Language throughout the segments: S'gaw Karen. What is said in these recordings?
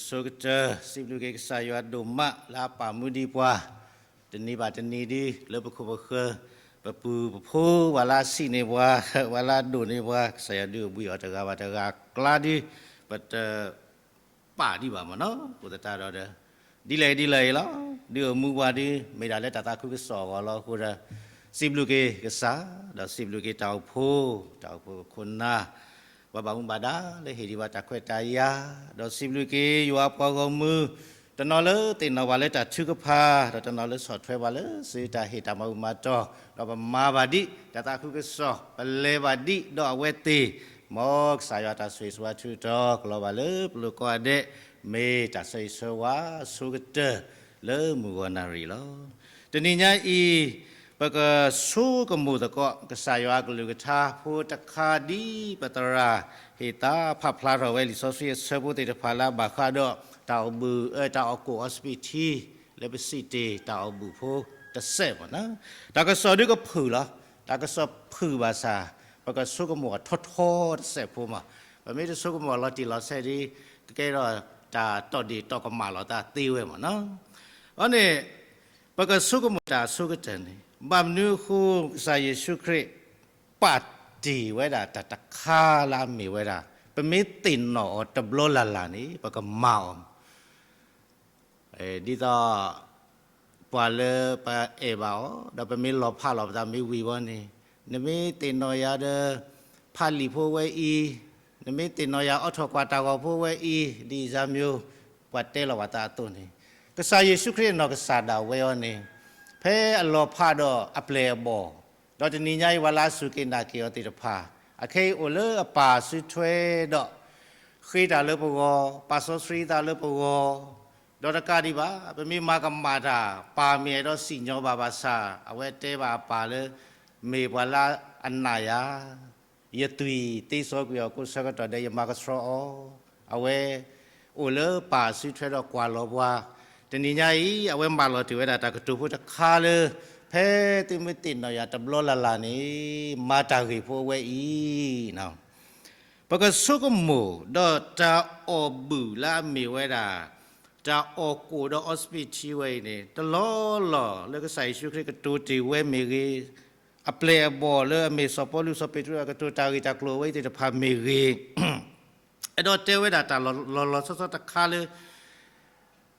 ဆိကတၢၢ် စံးဘျုးက့ၤကစၢ်ယွၤဒိၣ်မးလၢအပာ်မူဒံးပှၤ တနံၤဘၣ်တနံၤဒ် လၢပခိၣ်ပဃၢၤ ပပုၢ်ပဖိ ပှၤလၢအဆံးန့ၢ်ပှၤ ပှၤလၢအဒိၣ်န့ၢ်ပှၤ ကစၢ်ယွၤဒုးအိၣ်ဘှံးအီၤတဂၤဘၣ်တဂၤအကျါဒ် ပတ ပာ်ဒံးဘၣ်မ့ၢ်နီၤ အိၣ်သတးဒီး ဒ်လဲၣ်ဒ်လဲၣ်အံၤလီၤ. ဒုးအိၣ်မူပှၤဒ် မ့ၢ်ဒၣ်လၢတၢ်သးခုကစီၣ်အဂီၢ်လီၤအဃိဒီး စံးဘျုးက့ၤကစၢ် ဒီးစံးဘျုးက့ၤတၢ်အိၣ်ဖှိၣ် တၢ်အိၣ်ဖှိၣ်ခိၣ်နၢ် ပှၤဘၣ်မူဘၣ်ဒါလၢဟ့ၣ်ဒံးဘၣ်တၢ်ခွဲးတၢ်ယာ် ဒီးစံးဘျုးက့ၤယွၤအပှၤဂီၢ်မုၢ် တနီၤလၢသ့ၣ်နီၣ်ဘၣ်လၢတၢ်ထုကဖၣ် ဒီးတနီၤလၢဆီၣ်ထွဲဘၣ်လၢစုတၢ်ဟ့ၣ်တၢ်မၤဘူၣ်မၤတီၢ် ဒီးပမၤဘၣ်ဒံးတၢ်သးခုကစီၣ် ပလဲၤဘၣ်ဒံးဒီးအဝဲသ့ၣ် မ်ကစၢ်ယွၤတၢ်ဆိၣ်ဂ့ၤဆိၣ်ဝါထုးထီၣ်ကလီၤဘၣ်လၢပလိၤကိးဂၤဒဲး မ့ၢ်တၢ်ဆၢဂ့ၤဆၢဝါဆိကတၢၢ်လၢမုၢ်ဂီၤနၣ်ရံၣ်လီၤ. တနံၤညါအံၤ ပကဆိကမိၣ်သကိး ကစၢ်ယွၤအကလုၢ်ကထါဖိတခါဒ်ပသရၣ် ဟ့ၣ်သါဖးဖျါထီၣ်ဝဲလံာ်စီဆှံအဆၢဖိသ့ၣ်တဖၣ်လၢ ဘၣ်ဃးဒီးတၢ်အီၣ်ဘူၣ် တၢ်အီၣ်ကိၣ်အီစပံးထံ လၢပစံးတ့ၢ်တၢ်အီၣ်ဘူၣ်ဖိတစဲးမ့ၢ်နီၤ တၢ်ကစီၣ်ဒုးကဖုၣ်လီၤ. တၢ်ကစီၣ်ဖုၣ်ဘၣ်ဆၣ် ပကဆိကမိၣ်အထီထီတစဲးဖိမး ပမ့ၢ်တဆိကမိၣ်အလီၤတံၢ်လီၤဆဲးဒ် ကကဲထီၣ်တၢ်တီၢ်ဒ့ၣ်တီၢ်ကမၣ်လိာ်သးသ့ဝဲမ့ၢ်နီၤ အဃိန့ၣ် ပကဆိကမိၣ်တၢ်အဆိကတၢၢ်န့ၣ် ဘၣ်မနုၤအဃိ ကစၢ်ယ့ၣ်ၡူးခရံာ် ပာ်တ့ၢ်ဝဲဒၣ်တၢ်တခါလၢအမ့ၢ်ဝဲဒၣ် ပမ့ၢ်သ့ၣ်နီၣ်အီၤတဘျီလၢ်လၢ်န့ၣ် ပကမၤအီၤ ဒ်သိး ပှၤလၢပအဲၣ်ဘၣ်အီၤ ဒီးပမ့ၢ်လီၤဖးလီၤပသးမ့ၢ်ဝံၤဝဲန့ၣ် နမ့ၢ်သ့ၣ်နီၣ်ယၤဒီး ဖးလံာ်ဖိဝဲအံၤ, နမ့ၢ်သ့ၣ်နီၣ်ယၤအီထီၣ်ကွၢ်တၢ်ဂီၤဖိဝဲအံၤ ဒ်အံၤစၢ်မၠိ ပှၤတဲလီၤပသးအသိးန့ၣ် ကစၢ်ယ့ၣ်ၡူးခရံာ်အနီၢ်ကစၢ်ဒၣ်ဝဲအီၤန့ၣ် ဖဲအလီၤဖးဒီးအပျဲၢ်အဘီၣ် ဒီးတနံၤညါအံၤပှၤလၢအစူၢ်က့ၤနာ်က့ၤအီၤသ့ၣ်တဖၣ် အခဲအံၤအိၣ်လၢအပၢ်စုထွဲဒီး ဃ့တၢ်လၢပဂီၢ်, ပာ်စီဆှံသးလၢပဂီၢ်, ဒီးတကးဒံးဘၣ် ပမ့ၢ်မၤကမၣ်တၢ် ပၢ်မ့ၢ်အဲၣ်ဒိးစံၣ်ညီၣ်ဘၣ်ဘၣ်ဆၣ် အဝဲတဲဘၣ်အပၢ်လၢ မ့ၢ်ပှၤလၢအနာ်ယၤ, ယသွံၣ်သ့စီကွံာ်အီၤကိးဆၢကတီၢ်ဒီး ယမၤကဆှီအီၤ, အဝဲ အိၣ်လၢပၢ်စုထွဲဒီးကွၢ်လီၤပှၤ, တနံၤညါအံၤ အဝဲမၢလီၤတ့ၢ်ဝဲဒၣ်တၢ်ကတိၤဖိတခါလၢ ဖဲသုမ့ၢ်သ့ၣ်နီၣ်ယၤတဘျီလၢ်လၢ်န့ၣ် မၤတၢ်ဂ့ၢ်ဖိအဝဲအံၤ ပကဆိကမိၣ် ဒီးတၢ်အီၣ်ဘူၣ်လၢအမ့ၢ်ဝဲဒၣ် တၢ်အီၣ်ကိၣ်ဒီးအီစပံးထံဝဲအံၤန့ၣ် တလီၢ်လီၢ်လၢကစၢ်ယ့ၣ်ၡူးခရံာ်ကတိၤတ့ၢ်ဝဲမ့ၢ်ဂ့ၤ, အပျဲၢ်အဘီၣ်လၢအမ့ၢ်စီၤပီလူးစီၤပ့းတရူးအကတိၤတၢ်ဂ့ၢ်တၢ်ကျိၤအဝဲသ့ၣ်တဖၣ်မ့ၢ်ဂ့ၤ, အဲၣ်ဒိးတဲဝဲဒၣ်တၢ်လီၤလီၤဆီဆီတခါလၢ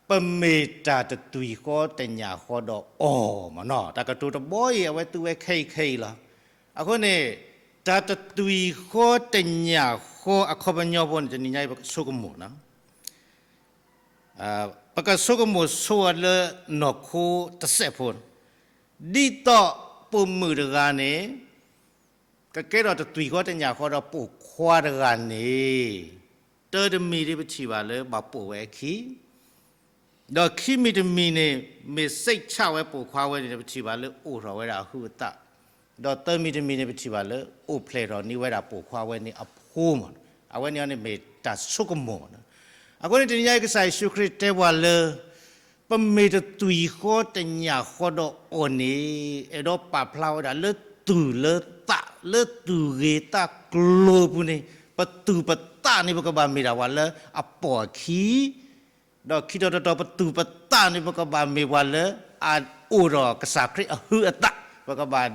ပမ့ၢ်တၢ်တသွံၣ်ဃီတညၣ်ဃီဒီးအီၤမ့ၢ်နီၤ, တၢ်ကတိၤတဘီအံၤ အဝဲသူဝဲခဲအံၤခဲအံၤလီၤ. အဃိန့ၣ် တၢ်တသွံၣ်ဃီတညၣ်ဃီအခီပညီဖိန့ၣ် တနံၤညါအံၤပကဆိကမိၣ်နီၤ, ပကဆိကမိၣ်ဆိဝဲလၢနီၢ်ခိတစဲးဖိ, ဒ်သိးပိာ်မုၣ်တဂၤန့ၣ် ကကဲထီၣ်တသွံၣ်ဃီတညၣ်ဃီဒီးပိာ်ခွါတဂၤန့ၣ်, တၢတမံၤဒ်ပထံၣ်ဘၣ်လၢဘၣ်ပိာ်ဝဲအခံ, ဒီးခံမံၤတမံၤန့ၣ် မ့ၢ်စိတ်ချဝဲပိာ်ခွါဝဲန့ၣ် ပထံၣ်ဘၣ်လၢအိၣ်ထီၣ်ဝဲဒၣ်အဟုးအသး, ဒီးသၢမံၤတမံၤန့ၣ် ပထံၣ်ဘၣ်လၢအိၣ်ဖျဲၣ်ထီၣ်န့ၢ်ဝဲဒၣ်ပိာ်ခွါဝဲန့ၣ်အဖိမ့ၢ်, အဝဲန့ၣ်န့ၣ်မ့ၢ်တၢ်ဆိကမိၣ်မ့ၢ်နီၤ. အဃိန့ၣ်တနံၤညါအံၤ ကစၢ်ယ့ၣ်ၡူးခရံာ်တဲပှၤလၢ ပမ့ၢ်တသွံၣ်ဃီတညၣ်ဃီဒီးအီၤန့ၣ် အဲၣ်ဒိးပာ်ဖျါဝဲဒၣ်လၢသူၣ်လၢသး လၢသူၣ်ဂ့ၤသးကျိၤအပူၤန့ၣ် ပသူၣ်ပသးန့ၣ် ပကဘၣ်မ့ၢ်ဒၣ်ပှၤလၢအပိာ်အခံ, ဒီးခံတီၤတတီၤ ပသူၣ်ပသးန့ၣ် ပကဘၣ်မ့ၢ်ပှၤလၢအအိၣ်ဒီးကစၢ်ခရံာ်အဟုးအသး, ပကဘၣ်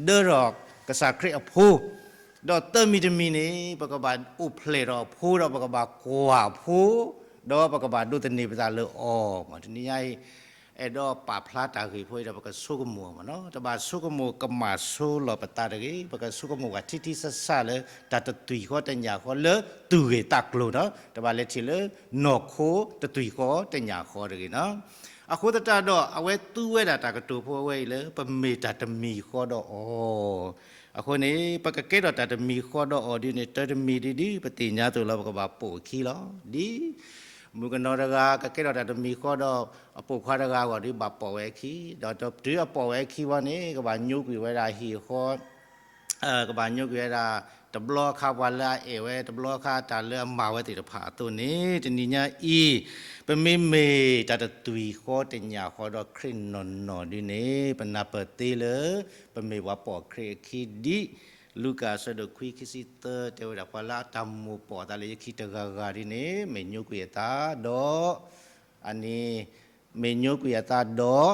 ဒၢထီၣ်ကစၢ်ခရံာ်အဖိ, ဒီးသၢမံၤတမံၤန့ၣ် ပကဘၣ်အိၣ်ဖျဲၣ်ထီၣ်အဖိ ဒီးပကဘၣ်ကွၢ်အဖိ, ဒီးပကဘၣ်ဒိးသန့ၤပသးလၢအီၤမ့ၢ် တနံၤညါအံၤ အဲၣ်ဒိးပာ်ဖျါတၢ်ဂ့ၢ်ဖိအံၤဒီး ပကဆိကမိၣ်မ့ၢ်နီၤ, တဘၣ်ဆိကမိၣ်ကမၣ်ဆိလီၤပသးတဂ့ၤ, ပကဆိကမိၣ်ဝဲထံထံဆးဆးလၢ တၢ်တသွံၣ်ဃီတညၣ်ဃီလၢသူၣ်ဂ့ၤသးကျိၤနီၤ, တဘၣ်လဲၤထံၣ်လၢနီၢ်ခိတသွံၣ်ဃီတညၣ်ဃီတဂ့ၤနီၤ. အဃိသတးဒီး အဝဲသူဝဲဒၣ်တၢ်ကတိၤဖိအဝဲအံၤလၢ ပမ့ၢ်တၢ်တမံၤဃီဒီးအီၤ, အဃိန့ၣ် ပကကဲထီၣ်တၢ်တမံၤဃီဒီးအီၤဒ်န့ၣ် တၢတမံၤဒ်ဒ် ပသ့ၣ်ညါသိးလီၤ ပကဘၣ်ပိာ်အခံလီၤ. ဒ် မုၣ်ကနီၤတဂၤ ကကဲထီၣ်တၢ်တမံၤဃီဒီး အပိာ်ခွါတဂၤအဂီၢ်ဒီး ဘၣ်ပိာ်ဝဲအခံ, ဒီးတုၤအပိာ်ဝဲအခံဝဲန့ၣ် ကဘၣ်ညိကွံာ်ဝဲဒၣ်ဟံၣ်အဃီ, ကဘၣ်ညိကွံာ်ဝဲဒၣ် တဘျီအခါပှၤလၢအအဲၣ်ဝဲ တဘျီအခါတၢ်လၢအမၤဝဲသ့ၣ်တဖၣ်အသိးန့ၣ် တနံၤညါအံၤ ပမ့မ့ၢ်တၢ်တသွံၣ်ဃီတညၣ်ဃီဒီးခရံာ်နီၢ်နီၢ်ဒ်န့ၣ် ပနၢ်ပၢၢ်သ့လၢ ပမ့ၢ်ပှၤပိာ်ခရံာ်အခံဒ် လူၤကၣ်အဆၢဒိၣ်ခွံခံဆံသၢတဲဝဲဒၣ် ပှၤလၢအတၢ်မိၢ်ပိာ်အသးလၢယခံတဂၤဂၤဒ်န့ၣ် မ့ၢ်ညိကွံာ်အသးဒီး အန့ၣ် မ့ၢ်ညိကွံာ်အသးဒီး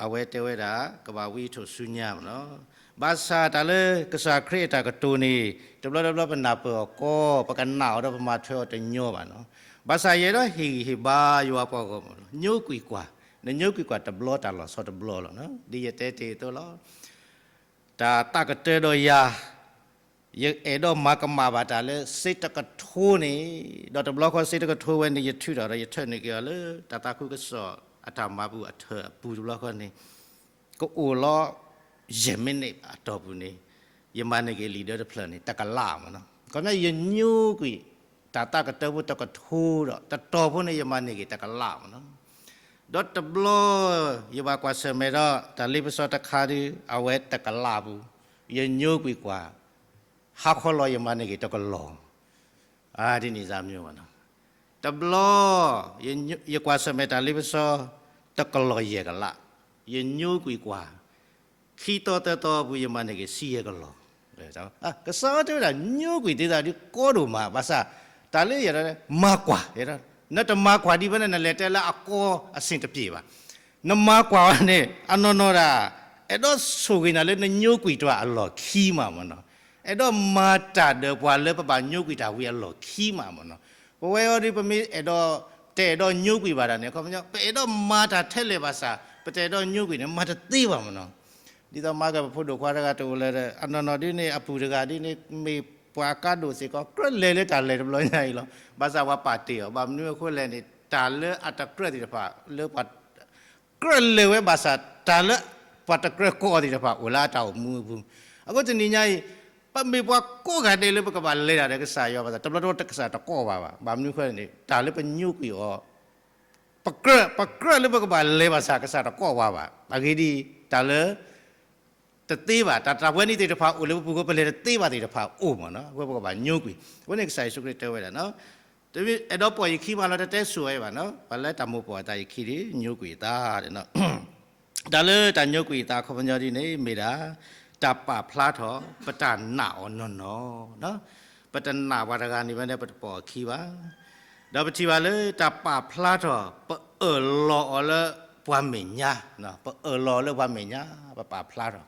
အဝဲတဲဝဲဒၣ် ကဘၣ်ဝံထိၣ်ဆူညါမ့ၢ်နီၤ. ဘၣ်ဆၣ်တၢ်လၢကစၢ်ခရံာ်အတၢ်ကတိၤန့ၣ် တဘျီတဘျီပနၢ်ပၢၢ်အီၤကီ ပကနၣ်အီၤဒီးပမၤထွဲအီၤတညီဘၣ်နီၤ. ဘၣ်ဆၣ်ယအဲၣ်ဒိးဟ့ၣ်ဂံၢ်ဟ့ၣ်ဘါယွၤပှၤဂီၢ်မ့ၢ်နီၤ ညိကွံာ်ကွၢ်, နညိကွံာ်ကွၢ်တဘျီတၢ်လီၤဆီတဘျီလီၤ. ဒ်ယတဲတ့ၢ်အသိးလီၤ. တၢ်သးကတၢၢ်ဒီးယၤ ယအဲၣ်ဒိးမၤကမၣ်ဘၣ်တၢ်လၢစ့တကထိန့ၣ်, ဒီးတဘျီဃီစ့တကထိဝဲန့ၣ် ယထုးထီၣ်ဒီးယထၢနုာ်က့ၤအီၤလၢ တၢ်သးခုကစီၣ်အတၢ်မၤပူၤအထၢၣ်အပူၤတဘျီဃီန့ၣ် ကအိၣ်လီၤ ယဲၢ်မံးနံးအတီၢ်ပူၤန့ၣ် ယမၤန့ၢ်က့ၤလံာ်ဒၢတဖျၢၣ်န့ၣ် တကလးမ့ၢ်နီၤ. ခီပညီ ယညိကွံာ် တၢ်သးကတၢၢ်ဖိတကထိဒီး တတီၤဖိန့ၣ် ယမၤန့ၢ်က့ၤတကလးမ့ၢ်နီၤ. ဒီးတဘျီ ယဘၣ်ကွၢ်ဆၢၣ်မဲာ်ဒီး တၢ်လ့ပစီတခါဒီး အဝဲတကလးပူၤ ယညိကွံာ်ကွၢ် ဟါခီလီၤယမၤန့ၢ်က့ၤတကလီၢ် ဒ်န့ၣ်စ့ၢ်မ့ၢ်နီၤ. တဘျီ ယကွၢ်ဆၢၣ်မဲာ်တၢ်လ့ပစီ တကလီၢ်ယဲၢ်ကလး, ယညိကွံာ်ကွၢ် ခံသီသၢသီပူၤ ယမၤန့ၢ်က့ၤဆံယဲၢ်ကလီၢ်. ကစၢ်ယွၤတဲဝဲဒၣ် ညိကွံာ်သ့သးဒ်ကီဒိၣ်မး, ဘၣ်ဆၣ် တၢ်လၢယ မၤကွၢ်, နတမၤကွၢ်ဒ်ဖဲန့ၣ် နလဲၤတဲလၢအကီအဆ့ၣ်တပျ့ၤဘၣ်. နမၤကွၢ်ဝဲန့ၣ် အနီၢ်နီၢ်ဒၣ် အဲၣ်ဒိးဆိၣ်ဂ့ၤနၤလၢနညိကွံာ်တၢ်အလီၢ်ခံမးမ့ၢ်နီၤ. အဲၣ်ဒိးမၤတၢ်ဒီးပှၤလၢပဘၣ်ညိကွံာ်တၢ်ဝံၤအလီၢ်ခံမးမ့ၢ်နီၤ. ပဝဲအံၤဒီး ပမ့ၢ်အဲၣ်ဒိး တအဲၣ်ဒိးညိကွံာ်ဘၣ်တၢ်န့ၣ် အခီပညီ ပအဲၣ်ဒိးမၤတၢ်ထဲလဲၣ်ဘၣ်ဆၣ် ပတအဲၣ်ဒိးညိကွံာ်န့ၣ် မၤတသ့ဘၣ်မ့ၢ်နီၤ. ဒ်သိးမၤကပဖိဒိၣ်ခွါတဂၤတအိၣ်လၢၤဒီး အနီၢ်နီၢ်ဒ်န့ၣ် အပုၢ်တဂၤဒ်န့ၣ် မ့ၢ်ပှၤကါဒိၣ်စ့ၢ်ကီး ကြၢးလဲၤလၢတၢ်လဲၤတဘျီညါအံၤလီၤ. ဘၣ်ဆၣ်ပှၤပာ်တ့ၢ်အီၤ ဘၣ်မနုၤအဃိလဲၣ်န့ၣ် တၢ်လၢအတကြၢးသ့ၣ်တဖၣ်လၢပှၤ ကြၢးလဲၤဝဲဘၣ်ဆၣ် တၢ်လၢပှၤတကြၢးကိးအီၤသ့ၣ်တဖၣ်အိၣ်လၢအတၢ်အိၣ်မူအပူၤ. အဃိတနံၤညါအံၤ ပမ့ၢ်ပှၤကိးဂၤဒဲးလၢပကဘၣ်လဲၤတၢ်ဒီးကစၢ်ယွၤဘၣ်ဆၣ် တဘျီတဘျီကစၢ်တကိးဘၣ်ဘၣ်. ဘၣ်မနုၤအဃိန့ၣ် တၢ်လၢပညိကွံာ်အီၤ ပကြၢး ပကြၢးလၢပကဘၣ်လဲၤဘၣ်ဆၣ် ကစၢ်တကိးဝါဘၣ်. အဂ့ၢ်ဒ်အံၤ တၢ်လၢ တသ့ဘၣ် တၢ်တၢ်ဝဲန့ၣ်သ့ၣ်တဖၣ်အိၣ်လၢပပူၤဃီ ပလဲၤတသ့ဘၣ်သ့ၣ်တဖၣ်အိၣ်မ့ၢ်နီၤ. အဃိပကဘၣ်ညိကွံာ်. အဃိန့ၣ်ကစၢ်ယ့ၣ်ၡူးခရံာ်တဲဝဲဒၣ် အဲၣ်ဒိးပိာ်ယခံမးလီၤ တတဲဆိၣ်ဝဲဘၣ်နီၤ. ပှၤလၢတၢ်မိၢ်ပိာ်အသးယခံဒီး ညိကွံာ်အသး တၢ်လၢတၢ်ညိကွံာ်အသးခီပညီဒ်န့ၣ် မ့ၢ်ဒၣ် တၢ်ပာ်ဖျါထီၣ် ပတၢ်နာ်အီၤနီၢ်နီၢ်, ပတနာ်ပှၤတဂၤန့ၣ်ဘၣ်န့ၣ် ပတပိာ်အခံဘၣ်. ဒီးပထံၣ်ဘၣ်လၢတၢ်ပာ်ဖျါထီၣ် ပအၢၣ်လီၤအီၤလၢပှၤမဲာ်ညါ, ပအၢၣ်လီၤအီၤလၢပှၤမဲာ်ညါ, ပပာ်ဖျါထီၣ်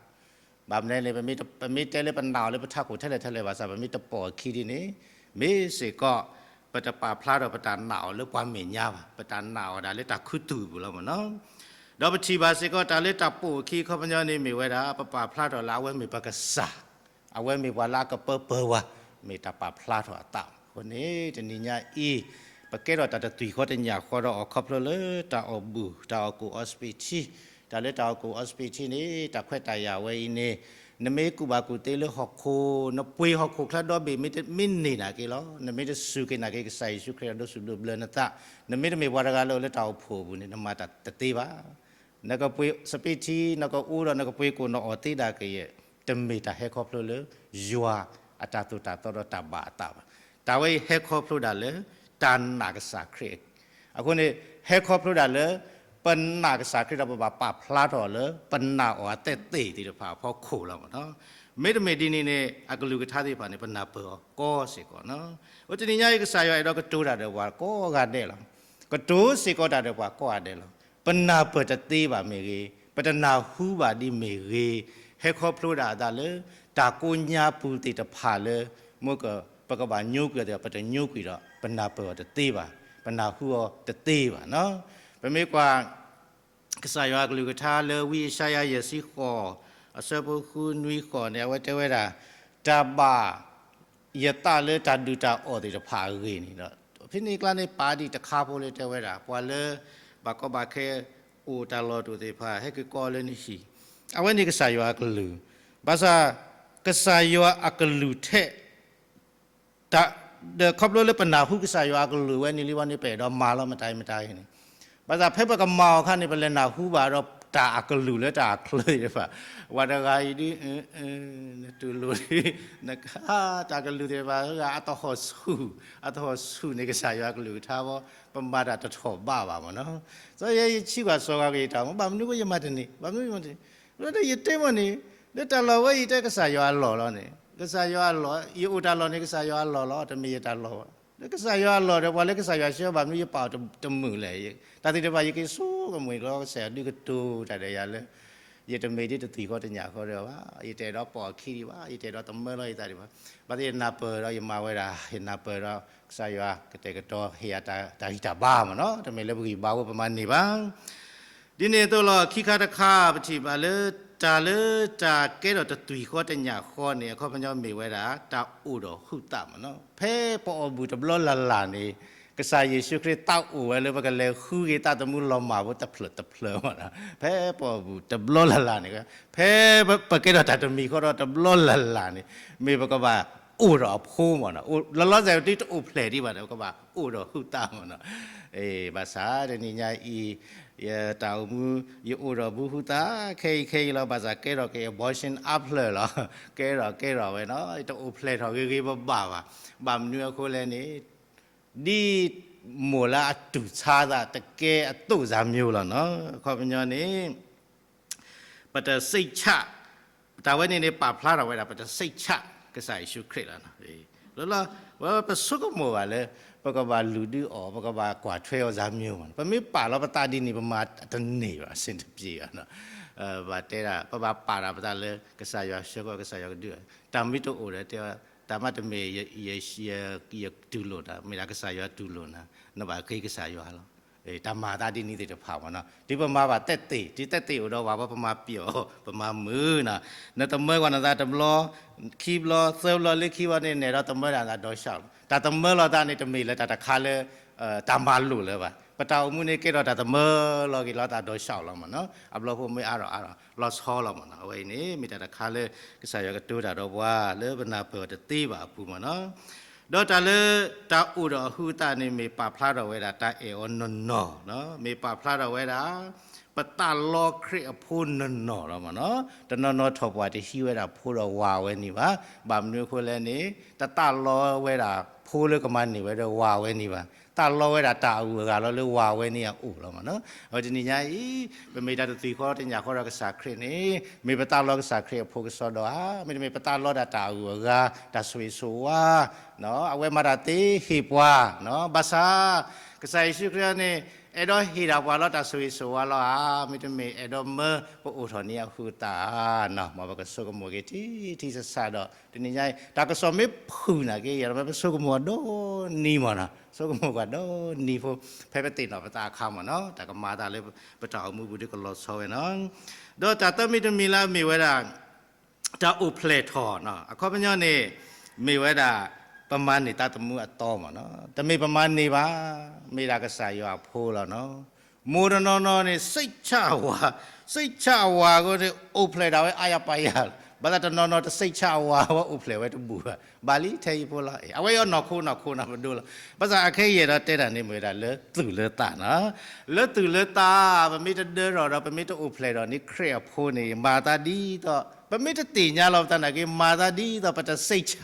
ဘၣ်မနုၤန့ၣ် ပမ့ၢ်တဲလၢပနာ်အီၤလၢပထးခိၣ်ထဲလဲၣ်ထဲလဲၣ်ဘၣ်ဆၣ် ပမ့ၢ်တပိာ်အခံဒ်န့ၣ် မ့ၢ်စ့ၢ်ကီး ပတပာ်ဖျါထီၣ်ပတၢ်နာ်အီၤလၢပှၤမဲာ်ညါဘၣ်, ပတၢ်နာ်အီၤဒၣ်လၢတၢ်ခူသူၣ်အပူၤလီၤမ့ၢ်နီၤ. ဒီးပထံၣ်ဘၣ်စ့ၢ်ကီးတၢ်လၢတၢ်ပိာ်အခံခီပညီန့ၣ်မ့ၢ်ဝဲဒၣ် ပပာ်ဖျါထီၣ်လၢအဝဲမ့ၢ်ပကစၢ်, အဝဲမ့ၢ်ပှၤလၢအကပၢပၢၤဝဲ, မ့ၢ်တၢ်ပာ်ဖျါထီၣ်အသး. အဃိန့ၣ် တနံၤညါအံၤ ပကဲထီၣ်တၢ်တသွံၣ်ဃီတညၣ်ဃီဒီးအီၤခီဖျိလၢတၢ်အီၣ်ဘူၣ် တၢ်အီၣ်ကူၣ်အီစပံးထံ တၢ်လၢတၢ်အီၣ်ကူၣ်အီစပံးထံန့ၣ် တၢ်ခွဲးတၢ်ယာ်ဝဲအံၤန့ၣ် နမ့ၢ်ကူၣ်ဘၣ်ကူၣ်သ့လၢဟီၣ်ခိၣ် နပှ့ၤဟီၣ်ခိၣ်ချၢဒီဘ့ၣ် မ့ၢ်န့ၢ်နာ်က့လီၤ. နမ့ၢ်တစူၢ်က့ၤနာ်က့ၤကစၢ်ယ့ၣ်ၡူးခရံာ်ဒီးဒိးစူၢ်ဒိးဘျၢနသး, နမ့ၢ်တမ့ၢ်ပှၤတဂၤလၢအိၣ်လၢတၢ်အိၣ်ဖှိၣ်အပူၤန့ၣ် နမၤတၢ်တသ့ဘၣ်. နကပှ့ၤစပံးထံ နကအိၣ်ဒီးနကပှ့ၤကိၣ်နအီၣ်သ့ဒၣ်ကယဲၢ် တမ့ၢ်တၢ်ဟဲခီဖျိလၢယွၤအတၢ်သိၣ်တၢ်သီဒီးတၢ်ဘၣ်အသးဘၣ်. တၢ်ဝဲအံၤဟဲခီဖျိဒၣ်လၢ တၢ်နာ်ကစၢ်ခရံာ် အဃိန့ၣ် ဟဲခီဖျိဒၣ်လၢ ပနာ်ကစၢ်ခရံာ်ဒီးပဘၣ်ပာ်ဖျါထီၣ်လၢ ပနာ်အီၤအသဲသ့ၣ်သ့ၣ်တဖၣ်အဖီခိၣ်လီၤမ့ၢ်နီၤ. မ့တမ့ၢ်ဒ်န့ၣ်န့ၣ် အကလုၢ်ကထါသ့ၣ်တဖၣ်န့ၣ် ပနၢ်ပၢၢ်အီၤကီစ့ၢ်ကီးနီၤ. အဃိတနံၤညါအံၤ ကစၢ်ယွၤအဲၣ်ဒိးကတိၤတၢ်ဒီးပှၤကိးဂၤဒဲးလီၤ. ကတိၤစ့ၢ်ကီးတၢ်ဒီးပှၤကိးဂၤဒဲးလီၤ. ပနၢ်ပၢၢ်တသ့ဘၣ်မ့ၢ်ဂ့ၤ, ပတနၢ်ဟူဘၣ်ဒ်မ့ၢ်ဂ့ၤ, ဟဲခီဖျိဒၣ်အသးလၢ တၢ်ကိးညါပူၤသ့ၣ်တဖၣ်လၢ မ့ၢ်က ပကဘၣ်ညိကွံာ်အီၤသ့ၣ်ဒီး ပတညိကွံာ်ဒီး ပနၢ်ပၢၢ်အီၤတသ့ဘၣ်, ပနၢ်ဟူအီၤတသ့ဘၣ်နီၤ. ပမ့ၢ်ကွၢ် ကစၢ်ယွၤအကလုၢ်ကထါလၢဝံယၡါယၤယဲၢ်ဆံဃိး အဆၢဖိဃုနွံဃိးန့ၣ် အဝဲတဲဝဲဒၣ် တၢ်ဘၣ်ယသးလၢတၢ်ဒုၣ်တၢ်အီၣ်သ့ၣ်တဖၣ်အဂ့ၢ်န့ၣ်ဒီး ဖဲန့ၣ်အကျါန့ၣ် ပာ်ဒံးတခါဖိလၢတဲဝဲဒၣ် ပှၤလၢ ဘၣ်ကီဘၣ်ခဲ အိၣ်တၢ်လီၢ်တအိၣ်သ့ၣ်တဖၣ် ဟဲက့ၤကိးလၢနဟံၣ်, အဝဲန့ၣ်ကစၢ်ယွၤအကလုၢ်, ဘၣ်ဆၣ် ကစၢ်ယွၤအကလုၢ်ထဲ တၢ် ဒီးခီဖျိလၢပနၢ်ဟူကစၢ်ယွၤအကလုၢ်ဝဲန့ၣ်လံဝဲန့ၣ် ပအဲၣ်ဒိးမၤလီၤမတၤအံၤမတၤအံၤန့ၣ်, ဘၣ်ဆၣ်ဖဲပကမၤအီၤအခါန့ၣ် ပလဲၤနၢ်ဟူဘၣ်ဒီးတၢ်အကလုၢ်လၢတၢ်အချၢသ့ၣ်တဖၣ်, ပှၤတဂၤအံၤဒ် နတူၢ်လိာ်ဒ် နက တၢ်ကလုၢ်သ့ၣ်တဖၣ် အတဟီၣ်ဆူၣ် အတဟီၣ်ဆူၣ်န့ၣ် ကစၢ်ယွၤအကလုၢ်ကထါဘီ ပမၤတၢ်တထီၣ်ဘးဘၣ်မ့ၢ်နီၤ. စီၤယဲယဆံးကွၢ်စီၤဂၤကယတၢ်မ့ၢ် ဘၣ်မနုၤဃိယမၤတန့ၢ် ဘၣ်မနုၤယမၤတန့ၢ်, လၢယတဲမ့ၢ်န့ၣ် လၢတၢ်လီၢ်ဝဲအံၤတဲကစၢ်ယွၤအလီၢ်လီၤန့ၣ် ကစၢ်ယွၤအလီၢ်, ယအိၣ်တၢ်လီၢ်န့ၣ် ကစၢ်ယွၤအလီၢ်လီၤ, တမ့ၢ်ယတၢ်လီၢ်ဘၣ်. လၢကစၢ်ယွၤအလီၢ်ဒီး ပှၤလၢကစၢ်ယွၤဆှၢဘၣ်မနုၤ ယပာ်အီၤတမုာ်လဲၣ်. တၢ်သ့ၣ်တဖၣ် ယက့ၤဆိကမိၣ်လီၤ ကစၢ်ယွၤဒုးကတိၤတၢ်ဒီးယၤလၢ ယတမ့ၢ်ဒ်တသွံၣ်ဃီတညၣ်ဃီဒီးဘၣ်, ယတအဲၣ်ဒိးပိာ်အခံဒံးဘၣ်, ယတအဲၣ်ဒိးသမၢလီၤယသးဒံးဘၣ်. ဘၣ်ဆၣ်ယနၢ်ပၢၢ်ဒီးယမၤဝဲဒၣ်, ယနၢ်ပၢၢ်ဒီး ကစၢ်ယွၤကတဲာ်ကတီၤဟ့ၣ်ယၤတၢ်ဂံၢ်တၢ်ဘါမ့ၢ်နီၤ, တမ့ၢ်လၢပဂံၢ်ဘါဝဲပမၤန့ၢ်ဘၣ်. ဒ်န့ၣ်အသိးလီၤ ခံခါတခါ ပထံၣ်ဘၣ်လၢ တၢ်လၢတၢ်ကဲထီၣ်တသွံၣ်ဃီတညၣ်ဃီန့ၣ် အခီပညီမ့ၢ်ဝဲဒၣ် တၢ်အိၣ်ဒီးဟုၣ်သးမ့ၢ်နီၤ. ဖဲပအိၣ်ဘူးတဘျီလၢ်လၢ်န့ၣ် ကစၢ်ယ့ၣ်ၡူးခရံာ်သးအိၣ်ဝဲလၢပကလဲၤဃုက့ၤသးသမူလီၤမၢ်ဖိတဖျၢၣ်တဖျၢၣ်မ့ၢ်နီၤ. ဖဲပအိၣ်ဘူးတဘျီလၢ်လၢ်န့ၣ်, ဖဲပကဲထီၣ်တၢ်တမံၤဃီဒီးတဘျီလၢ်လၢ်န့ၣ် မ့ၢ်ပကဘၣ်အိၣ်ဒီးအဖိမ့ၢ်နီၤ. လီၤလီၤဆဲးဒ်တအိၣ်ဖျဲၣ်ဒံးဘၣ်ဒီး ပကဘၣ်အိၣ်ဒီးဟုၣ်သးမ့ၢ်နီၤ. ဘၣ်ဆၣ်တနံၤညါအံၤ ယတၢ်အိၣ်မူ ယအိၣ်ဒီးဘူးဟုၣ်သး ခဲအံၤခဲအံၤလီၤ. ဘၣ်ဆၣ်ကဲထီၣ်က့ၤ abortion အါဖျၢၣ်လီၤ. ကဲထီၣ်ကဲထီၣ်ဝဲနီၤ, တအိၣ်ဖျဲၣ်ထီၣ်ဂ့ၤဂ့ၤဘၣ်ဘၣ်ဘၣ်. ဘၣ်မနုၤအဃိလဲၣ်န့ၣ် ဒ်မိၢ်လၢအတူၢ်ဆါသးတကဲအသိးစၢ်မျိၤလီၤနီၤ. အခီပညီန့ၣ် ပတစိတ်ချ, တၢ်ဝဲန့ၣ်န့ၣ် ပာ်ဖျါထီၣ်ဝဲဒၣ် ပတစိတ်ချ ကစၢ်ယ့ၣ်ၡူးခရံာ်လီၤ. လၢ ပဆိကမိၣ်ဘၣ်လၢ ပကဘၣ်လုၢ်ဒုးအီၤ ပကဘၣ်ကွၢ်ထွဲအီၤစၢ်မျိၤမ့ၢ်နီၤ. ပမ့ၢ်ပာ်လီၤပသးဒ်န့ၣ် ပမၤတန့ၢ်ဘၣ် အဆင်တပြေဘၣ်နီၤ. ဘၣ်တဲဒၣ် ပဘၣ်ပာ်တၢ်ပသးလၢ ကစၢ်ယွၤဆှၢဃီ ကစၢ်ယွၤကဒုးအီၤ, တၢ်မ့ၢ်တအိၣ်ဒီးတဲ, တၢ်မ့ၢ်တမ့ၢ် ယတူၢ်လိာ်နၤ, မ့ၢ်ဒၣ်ကစၢ်ယွၤတူၢ်လိာ်နၤ, နဘၣ်ဃ့ကစၢ်ယွၤလီၤ. တၢ်မၤသးဒ်န့ၣ်သ့ၣ်တဖၣ်မ့ၢ်နီၤ. တုၤပမၤဘၣ်တဲသ့ၣ်, တုၤတဲသ့ၣ်အိၣ်ဒီးဝဲ ပမၤပျီၣ်အီၤ ပမၤမုာ်နီၤ. နသမၢကွၢ်နသးတဘျီ, ခံဘျီ, သၢဘျီ, လၢခံဘျီန့ၣ် နအဲၣ်ဒိးသမၢဒၣ်နသးဒီးဆၣ်လီၤ. တၢ်သမၢလီၤသးန့ၣ် တမ့ၢ်လၢတၢ်တခါလၢ တၢ်မၤလိာ်လၢၤဘၣ်. ပတၢ်အိၣ်မူန့ၣ် ကဲထီၣ်တၢ်သမၢလီၤက့ၤလီၤသးဒီးဆၣ်လီၤမ့ၢ်နီၤ. အဘျီဖိမ့ၢ်အါထီၣ်အါထီၣ် လီၤဆီလီၤမ့ၢ်နီၤ. အဝဲအံၤန့ၣ် မ့ၢ်တၢ်တခါလၢ ကစၢ်ယွၤကတိၤတၢ်ဒီးပှၤလၢပနၢ်ပၢၢ်အီၤတသ့ဘၣ်အပူၤမ့ၢ်နီၤ. ဒီးတၢ်လၢ တၢ်အိၣ်ဒီးအဟုးအသးန့ၣ် မ့ၢ်ပာ်ဖျါထီၣ်ဝဲဒၣ်တၢ်အဲၣ်အီၤနီၢ်နီၢ်, မ့ၢ်ပာ်ဖျါထီၣ်ဝဲဒၣ် ပသးလီခရံာ်အဖိနီၢ်နီၢ်လီၤမ့ၢ်နီၤ. တနီၤနီၤထီၣ်ပှၢ်တဟံးဝဲဒၣ်ဖိဒီးဝၤဝဲန့ၣ်ဘၣ်. ဘၣ်မနုၤအဃိလဲၣ်န့ၣ် တသးလီဝဲဒၣ်ဖိလၢကမၤန့ၢ်ဝဲဒီးဝၤဝဲန့ၣ်ဘၣ်. သးလီဝဲဒၣ်တၢ်အဂုၤအဂၤလီၤလၢဝၤဝဲန့ၣ်အအိၣ်လီၤမ့ၢ်နီၤ. အဝဲတနံၤညါအံၤ ပမ့ၢ်တၢ်တသွံၣ်ဃီတညၣ်ဃီဒီးကစၢ်ခရံာ်န့ၣ် မ့ၢ်ပသးလီကစၢ်ခရံာ်အဖိကစီဒီဧါ, မ့တမ့ၢ်ပသးလီဒၣ်တၢ်အဂုၤအဂၤ တၢ်ဆိၣ်ဂ့ၤဆိၣ်ဝါ, အဝဲမၤတၢ်သ့ဟ့ၣ်ပှၤ, ဘၣ်ဆၣ် ကစၢ်ယ့ၣ်ၡူးခရံာ်န့ၣ် အဲၣ်ဒိးဟ့ၣ်ဒၣ်ပှၤလီၤတၢ်ဆိၣ်ဂ့ၤဆိၣ်ဝါလီၤဧါ, မ့တမ့ၢ်အဲၣ်ဒိးမၢပအိၣ်ထီၣ်န့ၢ်အဟုးအသးဧါနီၤ. မ်ပကဆိကမိၣ်က့ၤထံထံဆးဆးဒီး တနံၤညါအံၤ တၢ်ကစီၣ်မ့ၢ်ဖုၣ်နာ်က့ ယဲဒၣ်မ့ၢ်ပဆိကမိၣ်အီၤဒိၣ်နံၤမ့ၢ်နီၤ, ဆိကမိၣ်ကွၢ်ဒိၣ်နံၤဖိ ဖဲပသ့ၣ်နီၣ်ပသးအခါမ့ၢ်နီၤ, တၢ်ကမၤသးလၢပတၢ်အိၣ်မူပူၤဒ်ကလီၤဆီဝဲနီၤ. ဒီးတၢ်သၢမံၤတမံၤလၢအမ့ၢ်ဝဲဒၣ် တၢ်အိၣ်ဖျဲၣ်ထီၣ်နီၤ, အခီပညီန့ၣ် မ့ၢ်ဝဲဒၣ် ပမၤန့ၢ်သးသမူအသီမ့ၢ်နီၤ, တမ့ၢ်ပမၤန့ၢ်ဘၣ်, မ့ၢ်ဒၣ်ကစၢ်ယွၤအဖိလီၤနီၤ. မိၢ်တနီၤနီၤန့ၣ် စိတ်ချဝါ, စိတ်ချဝါအဃိန့ၣ် အိၣ်ဖျဲၣ်ဒၣ်ဝဲအါယၤပာ်ယၤလီၤ. ဘၣ်ဆၣ်တနီၤနီၤတစိတ်ချဝါဝဲအိၣ်ဖျဲၣ်ဝဲတဘူၣ်ဘၣ်, ဘၣ်လံထဲအံၤဖိလီၤ. အဝဲအံၤအနီၢ်ခိနီၢ်ခိနီၤပဒိလီၤ. ဘၣ်ဆၣ်အခဲအံၤယအဲၣ်ဒိးတဲတၢ်န့ၣ်မ့ၢ်ဝဲဒၣ်လၢသူၣ်လၢသးနီၤ, လၢသူၣ်လၢသး ပမ့ၢ်တဒၢထီၣ်ဒီး ပမ့ၢ်တအိၣ်ဖျဲၣ်ထီၣ်န့ၣ် ခရံာ်အဖိန့ၣ် မၤသးဒ်သိး ပမ့ၢ်တသ့ၣ်ညါလီၤပသးနာ်က့ မၤသးဒ်သိးပတစိတ်ချ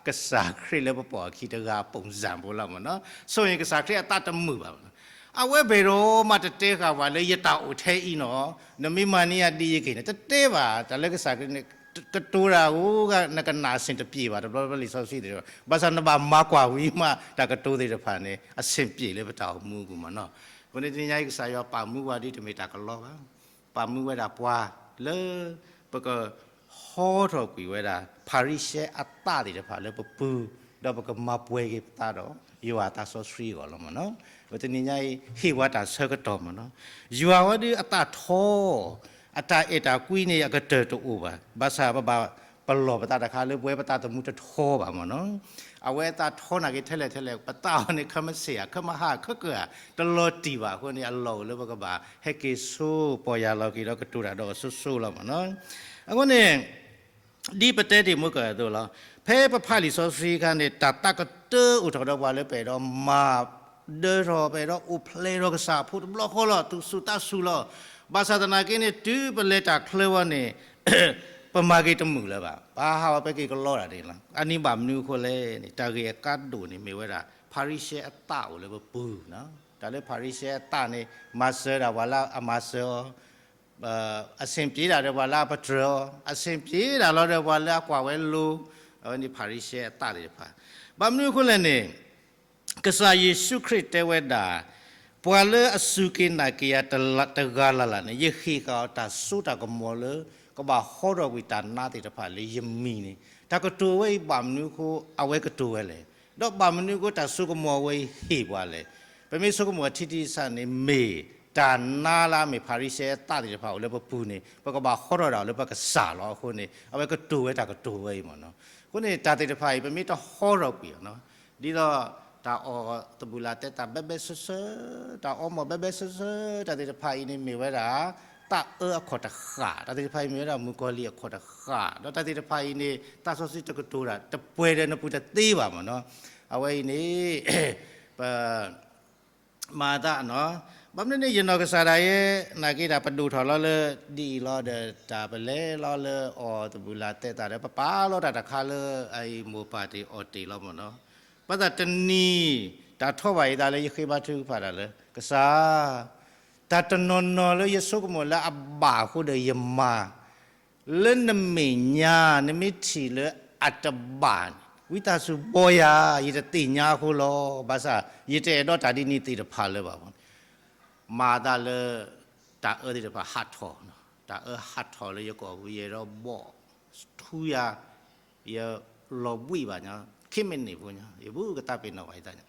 ကစၢ်ခရံာ်လၢပပိာ်အခံတဂၤအ ပုံစံ ဖိလီၤမ့ၢ်နီၤ, ဆိၣ်ဂ့ၤကစၢ်ခရံာ်အသးတမုာ်ဘၣ်မ့ၢ်နီၤ. အဝဲဘယ်တော့မှတတဲဃာ်ပှၤလၢယတၢ်အိၣ်ထဲအံၤနီၤ, နမ့ၢ်မၤန့ၢ်ယၤဒ်အံၤက့ၤန့ၣ် တတဲဘၣ်. တၢ်လၢကစၢ်ခရံာ်န့ၣ် ကတိၤတၢ်အိၣ်ဂၤ နကနၣ်အဆင်တပြေဘၣ်, တဘျီဘျီလံာ်စီဆှံသ့ၣ်တဖၣ်, ဘၣ်ဆၣ်နဘၣ်မၤကွၢ်ဝံၤမး တၢ်ကတိၤသ့ၣ်တဖၣ်န့ၣ် အဆင်ပြေလၢပတၢ်အိၣ်မူအပူၤမ့ၢ်နီၤ. အဃိန့ၣ်တနံၤညါအံၤ ကစၢ်ယွၤပာ်မူပှၤဒ်တမ့ၢ်တၢ်ကလီဘၣ်. ပာ်မူဝဲဒၣ်ပှၤလၢ ပကဟီထီၣ်ကွံာ်ဝဲဒၣ် ဖၤရံၤၡဲအသးသ့ၣ်တဖၣ်လၢပပူၤ, ဒီးပကမၤပှဲၤက့ၤပသးဒီး ယွၤအသးစီဆှံအဂီၢ်လီၤမ့ၢ်နီၤ. ပတနံၤညါအံၤ ဟ့ၣ်ဝဲတၢ်ဆၢကတီၢ်မ့ၢ်နီၤ. ယွၤဝဲဒၣ်အသးထီ, အတၢ်အဲၣ်တၢ်ကွံန့ၣ် အကတၢၢ်တအိၣ်ဘၣ်. ဘၣ်ဆၣ်ပဘၣ်ပလီၢ်ပသးတခါလၢပဝဲပသးသမူတထီဘၣ်မ့ၢ်နီၤ. အဝဲအသးထီနာ်က့ထဲလဲၣ်ထဲလဲၣ် ပသးအီၤန့ၣ် ခဲမုၢ်ဆ့ၣ်ဧါ ခဲမုၢ်ဟါ ခဲကၢၢ်ဧါ တလီၤတံၢ်ဘၣ်အဃိန့ၣ် အလီၢ်အိၣ်လၢပကဘၣ်ဟဲက့ၤဆိ ပီၢ်ယၢ်လီၤက့ၤဒီးကတိၤတၢ်ဒီးအီၤဆိဆိလီၤမ့ၢ်နီၤ. အဃိန့ၣ် ဒ်ပတဲတ့ၢ်မုၢ်ကၢၢ်အသိးလီၤ. ဖဲပဖးလံာ်စီဆှံအခါန့ၣ် တၢ်သးကတၢၢ်အိၣ်ထီၣ်ဒီးပှၤလၢပအဲၣ်ဒိးမၤဒၢထီၣ် ပအဲၣ်ဒိးအိၣ်ဖျဲၣ်ထီၣ်ကစၢ်အဖိတဘျီဃီလီၤ. သူၣ်ဆူၣ်သးဆူၣ်လီၤ. ဘၣ်ဆၣ်သနာ်က့န့ၣ် တုၤပလဲၤတၢ်ချၢဝဲန့ၣ် ပမၤက့ၤတမုာ်လၢၤဘၣ်. ပဟးဝဲပက့ၤကလီတၢ်ဒ်န့ၣ်လီၤ. အန့ၣ်ဘၣ်မနုၤအဃိလဲၣ်န့ၣ် တၢ်ဂ့ၢ်အကါဒိၣ်န့ၣ် မ့ၢ်ဝဲဒၣ် ဖၤရံၤၡဲအသးအိၣ်လၢပပူၤ. တၢ်လၢဖၤရံၤၡဲအသးန့ၣ် မၤစၢၤဒၣ်ပှၤလၢအမၤစၢၤအီၤ, အဆင်ပြေဒၣ်ဒီးပှၤလၢအပတြၢၤအီၤ, အဆင်ပြေဒၣ်လီၤဒီးပှၤလၢအကွၢ်ဝဲလိၤ, အဝဲန့ၣ်ဖၤရံၤၡဲအသးသ့ၣ်တဖၣ်. ဘၣ်မနုၤအဃိလဲၣ်န့ၣ် ကစၢ်ယ့ၣ်ၡူးခရံာ်တဲဝဲဒၣ်, ပှၤလၢအစူၢ်က့ၤနာ်က့ၤယၤတဂၤလၢ်လၢ်န့ၣ် ယဟ့ၣ်ဃာ်အီၤတၢ်စိတၢ်ကမီၤလၢ ကဘၣ်ဟီထီၣ်ကွံာ်တၢ်နါသ့ၣ်တဖၣ်လၢယမံၤန့ၣ်, တၢ်ကတိၤဝဲအံၤဘၣ်မနုၤအဃိ အဝဲကတိၤဝဲလဲၣ်, ဒီးဘၣ်မနုၤအဃိတၢ်စိကမီၤဝဲအံၤဟ့ၣ်ပှၤလဲၣ်. ပမ့ၢ်စိကမီၤထံထံဆးဆးန့ၣ် မ့ၢ်တၢ်နါလၢအမ့ၢ်ဖၤရံၤၡဲအသးသ့ၣ်တဖၣ်အိၣ်လၢပပူၤန့ၣ် ပကဘၣ်ဟီထီၣ်ဒၣ်လၢပကစၢ်လီၤ. အဃိန့ၣ် အဝဲကတိၤဝဲတၢ်ကတိၤဝဲအံၤမ့ၢ်နီၤ. အဃိန့ၣ် တၢ်သ့ၣ်တဖၣ်အံၤ ပမ့ၢ်တဟီထီၣ်ကွံာ်အီၤနီၤ, ဒ်သိး တၢ်အီၣ်သဘုၣ်လၢ်တဲတၢ်ဘဲဘဲဆၢဆၢ, တၢ်အီမိာ်ဘဲဘဲဆၢဆၢ, တၢ်သ့ၣ်တဖၣ်အံၤန့ၣ်မ့ၢ်ဝဲဒၣ် သးအၢအခီၣ်တဃၣ်, တၢ်သ့ၣ်တဖၣ်အံၤမ့ၢ်ဝဲဒၣ်မုၣ်ကီၤလံၢ်အခီၣ်တဃၣ်, ဒီးတၢ်သ့ၣ်တဖၣ်အံၤန့ၣ် သးစီဆှံတကတိၤတၢ် တပှဲၤဒီးနပူၤတသ့ဘၣ်မ့ၢ်နီၤ. အဝဲအံၤန့ၣ် ပ မၤသးနီၤ, ဘၣ်မနုၤန့ၣ် ယနီၢ်ကစၢ်ဒၣ်ယဲ နာ်က့ဒၣ်ပဒိၣ်ထီၣ်လီၤလၢ ဒ်အံၤလီၤဒီး တၢ်ပလဲၤလီၤလၢအီၣ်သဘုၣ်လၢ်တဲတၢ်ဒီး ပပာ်လီၤတၢ်တခါလၢအအံၤမိၢ်ပၢ်တ့ၢ်အီၣ်တ့ၢ်လီၤမ့ၢ်နီၤ. ဘၣ်ဆၣ်တနံၤ တၢ်ထီၣ်ဘၣ်အံၤသးလၢယဃ့ဘါထုကဖၣ်တၢ်လၢ ကစၢ် တၢ်တနီၤနီၤလၢယဆိကမိၣ်လၢအဘၣ်အဃိဒီးယမၤ လၢနမဲာ်ညါ နမ့ၢ်ထံၣ်လၢအတဘၣ်န့ၣ် ဝံသးစူၤဘီယၤ, ယတသ့ၣ်ညါအဃိလီၤ. ဘၣ်ဆၣ် ယတအဲၣ်ဒိးတၢ်ဒ်န့ၣ်သ့ၣ်တဖၣ်လၢၤဘၣ်. မၤသးလၢ တၢ်အၢသ့ၣ်တဖၣ်ဟးထီၣ်, တၢ်အၢဟးထီၣ်လၢယကိာ်ပူၤ ယအဲၣ်ဒိးဘီၣ်ထူယၤ, ယလီၤဘှံးဘၣ်ညါ, ခံမံးနံးဖိညါ ယဘူးကသးပ့ၤနီၣ်ဘၣ်ယသးညါ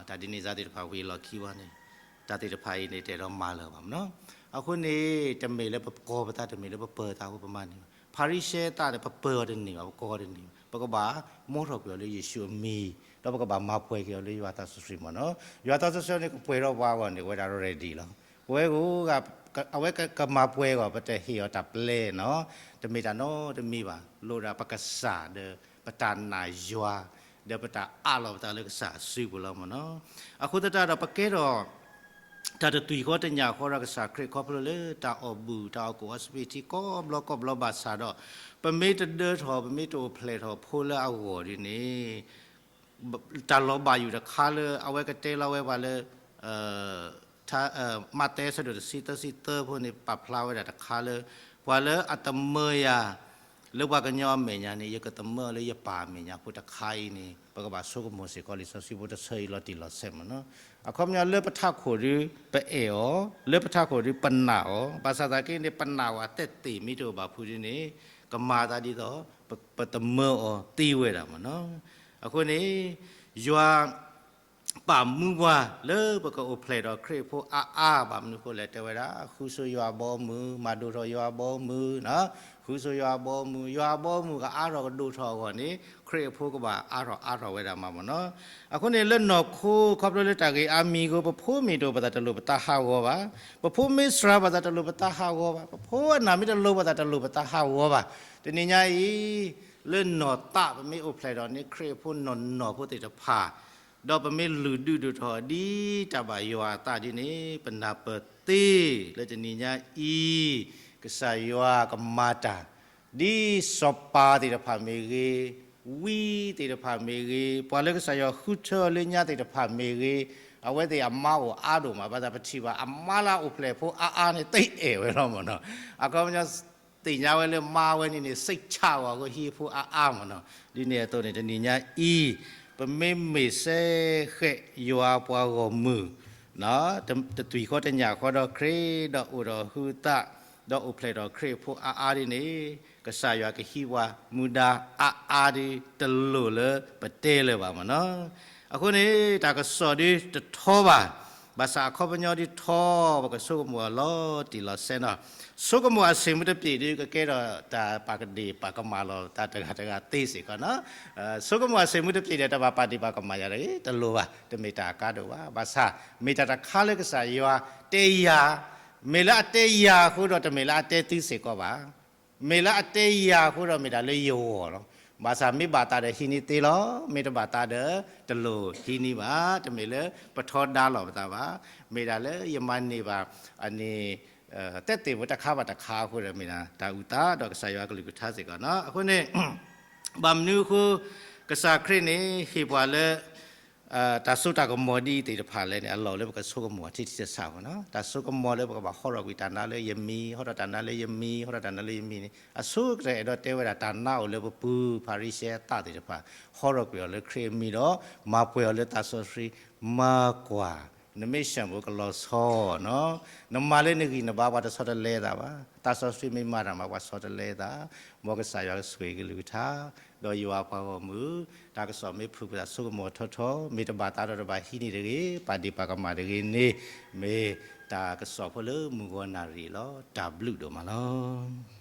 တၢ်ဒ်န့ၣ်သ့ၣ်တဖၣ်ဝံၤအလီၢ်ခံဝဲန့ၣ် တၢ်သ့ၣ်တဖၣ်အံၤန့ၣ် တအဲၣ်ဒိးမၤလၢၤဘၣ်မ့ၢ်နီၤ. အဃိန့ၣ် တမ့ၢ်လၢပကီၤပသး တမ့ၢ်လၢပပၢၤသးအဃိပမၤန့ၢ်ဘၣ်. ဖၤရံၤၡဲအသးန့ၣ် ပပၢၤအီၤတန့ၢ်ဘၣ်, ပကီၤအီၤတန့ၢ်ဘၣ်. ပကဘၣ်မိထီၣ်ကွံာ်အီၤလၢယ့ၣ်ၡူးအမံၤ, ဒီးပကဘၣ်မၤပှဲၤက့ၤအီၤလၢယွၤသးစီဆှံမ့ၢ်နီၤ. ယွၤသးစီဆှံန့ၣ် ကပှဲၤထီၣ်ပှၤအဂီၢ်န့ၣ် အဝဲဒၣ် ready လီၤ. ပဝဲဂ့ၤ အဝဲကမၤပှဲၤအဂီၢ် ပတဟ့ၣ်အီၤတၢ်ပျဲနီၤ, တမ့ၢ်တၢ်နီတမံၤဘၣ်. လိၣ်ဒၣ်ပကစၢ်ဒီး ပတၢ်နာ်ယွၤ ဒီးပတၢ်အးလီၤပသးလၢကစၢ်အစုပူၤလီၤမ့ၢ်နီၤ. အဃိသတးဒီး ပကဲထီၣ် တၢ်တသွံၣ်ဃီတညၣ်ဃီဒီးကစၢ်ခရံာ် ခီဖျိလၢတၢ်အီၣ်ဘူၣ် တၢ်အီၣ်ကူၣ်အီစပံးထံ ကိးဘျီကိးဘျီဘၣ်ဆၣ်ဒီး ပမ့ၢ်တဒၢထီၣ် ပမ့ၢ်တအိၣ်ဖျဲၣ်ထီၣ်ဖိလၢအဂီၢ်ဒ်န့ၣ် တၢ်လီၤဘၣ်ယိၣ်တခါလၢ အဝဲကတဲလီၤဝဲပှၤလၢ မးသဲအဆၢဒိၣ်တဆံသၢ ဆံသၢဖိန့ၣ် ပာ်ဖျါဝဲဒၣ်တခါလၢ ပှၤလၢအသမၢယၤ လၢပှၤကညီအမဲာ်ညါန့ၣ် ယကသမၢအီၤလၢယပၢ်အမဲာ်ညါဖိတခါအံၤန့ၣ် ပကဘၣ်ဆိကမိၣ်စ့ၢ်ကီးလံာ်စီဆှံဖိတဆၢအံၤလီၤတံၢ်လီၤဆဲးမ့ၢ်နီၤ. အခီပညီလၢပထးခိၣ်ဒု ပအဲၣ်အီၤ, လၢပထးခိၣ်ဒုပနာ်အီၤ, ဘၣ်ဆၣ်သနာ်က့န့ၣ် ပနာ်အီၤအသက်သေမ့ၢ်တအိၣ်ဘၣ်ဖုဒ်န့ၣ် ကမၤသးဒ်သိး ပသမၢအီၤသ့ဝဲဒၣ်မ့ၢ်နီၤ. အဃိန့ၣ် ယွၤ ပာ်မူပှၤလၢပကအိၣ်ဖျဲၣ်ဒီးခရံာ်ဖိအါအါ ဘၣ်မနုၤအဃိလဲၣ် တဲဝဲဒၣ် ဃုဆိယွၤအဘီအမုၢ်, မၤဒိၣ်ထီၣ်ယွၤအဘီအမုၢ်, ဃုဆိယွၤအဘီအမုၢ်, ယွၤအဘီအမုၢ်ကအါထီၣ်ကဒိၣ်ထီၣ်အဂီၢ်န့ၣ် ခရံာ်အဖိကဘၣ်အါထီၣ်အါထီၣ်ဝဲဒၣ်မးမ့ၢ်နီၤ. အဃိန့ၣ်လၢနီၢ်ခိ ခီဖျိလၢတၢ်ဂ့ၢ်အါမံၤအဃိ ပဖိမ့ၢ်တအိၣ်ပသးတလိၣ်ပသးဟးဂီၤဘၣ်, ပဖိမ့ၢ်စှၤပသးတလိၣ်ပသးဟးဂီၤဘၣ်, ပဖိအနၢ်မ့ၢ်တလိၤပသးတလိၣ်ပသးဟးဂီၤဘၣ်. တနံၤညါအံၤ လၢနီၢ်သးပမ့ၢ်အိၣ်ဖျဲၣ်ဒီးန့ၣ် ခရံာ်အဖိနီၢ်နီၢ်ဖိသ့ၣ်တဖၣ် ဒီးပမ့ၢ်လုၢ်ဒုးဒိၣ်ထီၣ်ဒ်တၢ်ဘၣ်ယွၤအသးဒ်န့ၣ် ပနၢ်ပၢၢ်သ့လၢတနံၤညါအံၤ ကစၢ်ယွၤကမၤတၢ် ဒ်စီၤပၤသ့ၣ်တဖၣ်မ့ၢ်ဂ့ၤ, ဝံသ့ၣ်တဖၣ်မ့ၢ်ဂ့ၤ, ပှၤလၢကစၢ်ယွၤဃုထၢအီၤလၢညါသ့ၣ်တဖၣ်မ့ၢ်ဂ့ၤ, အဝဲသ့ၣ်အမါအိၣ်အါဒိၣ်မး ဘၣ်ဆၣ်ပထံၣ်ဘၣ် အမါလၢအအိၣ်ဖျဲၣ်ဖိအါအါန့ၣ် သ့အဲၣ်ဝဲလီၤမ့ၢ်နီၤ. အခီပညီ သ့ၣ်ညါဝဲလၢမါဝဲန့ၣ်န့ၣ် စိတ်ချအဂီၢ်အဃိ ဟံးဖိအါအါမ့ၢ်နီၤ. ဒ်န့ၣ်အသိးန့ၣ် တနံၤညါအံၤ ပမ့မ့ၢ်စဲဃဲးယွၤပှၤဂီၢ်မုၢ် တသွံၣ်ဃီတညၣ်ဃီဒီးခရံာ် ဒီးအိၣ်ဒီးဟုသး ဒီးအိၣ်ဖျဲၣ်ဒီးခရံာ်ဖိအါအါဒ်န့ၣ် ကစၢ်ယွၤကဟံးပှၤမူဒါအါအါဒ်တလိၣ်လၢပတဲလၢၤဘၣ်မ့ၢ်နီၤ. အဃိန့ၣ် တၢ်ကစီၣ်ဒ်တထီဘၣ်, ဘၣ်ဆၣ်အခီပညီဒ်ထီ ပကဆိကမိၣ်အလီၤတံၢ်လီၤဆဲးနီၤ. ဆိကမိၣ်အဆ့ၣ်မူတပျ့ၤဒ်ကကဲထီၣ်တၢ်ပာ်ကဒ့ၣ်ပာ်ကမၣ်လီၤ တၢ်တဂၤတဂၤသ့စ့ၢ်ကီးနီၤ. ဆိကမိၣ်အဆ့ၣ်မူတပျ့ၤဒီး တၢ်ဘၣ်ပာ်ဒ့ၣ်ပာ်ကမၣ်ယၤတဂ့ၤ တလိၣ်ဘၣ်, တမ့ၢ်တၢ်အကါဒိၣ်ဘၣ်. ဘၣ်ဆၣ် မ့ၢ်တၢ်တခါလၢကစၢ်ယွၤတဲယၤ, မ့ၢ်လၢအတဲယၤအဃိဒီး တမ့ၢ်လၢအတဲသုစ့ၢ်ကီးဘၣ်. မ့ၢ်လၢအတဲယၤအဃိဒီးမ့ၢ်တၢ်လၢယဂီၢ်လီၤ. ဘၣ်ဆၣ်မ့ၢ်ဘၣ်သးဒီးဟံးန့ၢ်သ့လီၤ, မ့ၢ်တဘၣ်သးဒီးတလိၣ်ဟံးန့ၢ်ဘၣ်. တမ့ၢ်လၢပထီဒါလီၤပသးဘၣ်. မ့ၢ်ဒၣ်လၢယမၤန့ၢ်ဘၣ်အန့ၣ် သက်သေဖိတခါဘၣ်တခါအဃိဒီး မ့ၢ်ဒၣ်တၢ်အုၣ်သးဒီးကစၢ်ယွၤကလုၢ်ကထါစ့ၢ်ကီးနီၤ. အဃိန့ၣ် ဘၣ်မနုၤအဃိ ကစၢ်ခရံာ်န့ၣ် ဟ့ၣ်ပှၤလၢ တၢ်စိတၢ်ကမီၤဒ်အံၤသ့ၣ်တဖၣ်လဲၣ်န့ၣ် အလီၢ်လၢပကဆိကမိၣ်ထံထံဆးဆးမ့ၢ်နီၤ. တၢ်ဆိကမိၣ်လၢပကဘၣ်ဟီထီၣ်ကွံာ်တၢ်နါလၢယမံၤ, ဟီထီၣ်တၢ်နါလၢယမံၤ, ဟီထီၣ်တၢ်နါလၢယမံၤန့ၣ် အဆိကတၢၢ်အဲၣ်ဒိးတဲဝဲဒၣ် တၢ်နါအိၣ်လၢပပူၤ ဖၤရံၤၡဲအသၣ်သ့ၣ်တဖၣ် ဟီထီၣ်ကွံာ်အီၤလၢခရံာ်အမံၤဒီး မၤပှဲၤအီၤလၢသးစီဆှံမၤကွၢ် နမ့ၢ်ဆၢၣ်ဖိကလီၤဆီနီၤ. နမၤလၢနဂံၢ်နဘါ ပှၤတဆီတလဲသးဘၣ်. သးစီဆှံမ့ၢ်မၤတၢ်မၤ ပှၤဆီတလဲသး. မ်ကစၢ်ယွၤကဆိၣ်ဂ့ၤကလုၢ်ကထါ ဒီးယွၤအပှၤဂီၢ်မုၢ် တၢ်ကစီၣ်မ့ၢ်ဖုၣ်ဖုၣ်သးဆိကမိၣ်ထီထီ မ့ၢ်တဘၣ်သးဒီးတဘၣ်ဟံးန့ၢ်တဂ့ၤ, ပာ်ဒ့ၣ်ပာ်ကမၣ်တဂ့ၤန့ၣ် မ့ၢ်တၢ်ကစီၣ်ဖိလၢမုၢ်ဂီၤနၣ်ရံၣ်လီၤ. တၢ်ဘျုးဒိၣ်မးလီၤ.